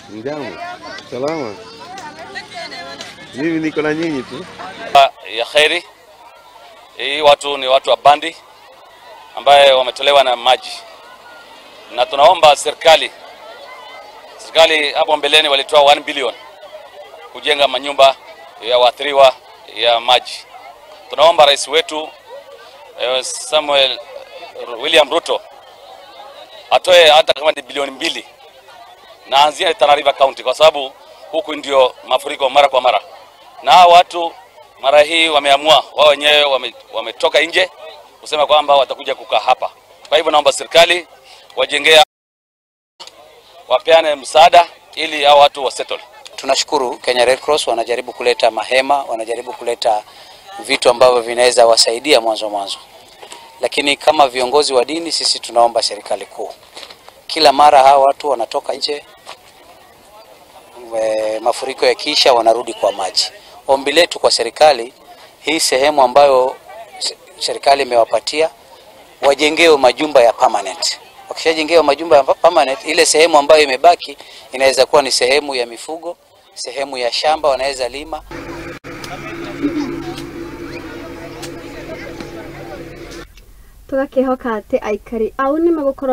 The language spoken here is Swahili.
Mjambo, salama. Mimi niko na nyinyi tu. Ya kheri. Hii watu ni watu wa Bandi ambaye wametolewa na maji. Na tunaomba serikali hapo mbeleni walitoa 1 billion kujenga manyumba ya waathiriwa ya maji. Tunaomba rais wetu Samuel William Ruto atoe hata kama ni bilioni 2 na anzie Tana River County, kwa sababu huku ndio mafuriko mara kwa mara. Na watu mara hii wameamua wao wenyewe, wametoka nje kusema kwamba watakuja kukaa hapa. Kwa hivyo naomba serikali wajengea, wapeane msaada ili hao watu wa settle. Tunashukuru Kenya Red Cross wanajaribu kuleta mahema, wanajaribu kuleta vitu ambavyo vinaweza wasaidia mwanzo. Lakini kama viongozi wa dini sisi tunaomba serikali kuu. Kila mara hawa watu wanatoka nje, mafuriko yakisha wanarudi kwa maji. Ombi letu kwa serikali, hii sehemu ambayo serikali imewapatia wajengewe majumba ya permanent. Wakishajengewa majumba ya permanent, ile sehemu ambayo imebaki inaweza kuwa ni sehemu ya mifugo, sehemu ya shamba wanaweza lima. Tugakihoka ati aikari au ni megukorwo.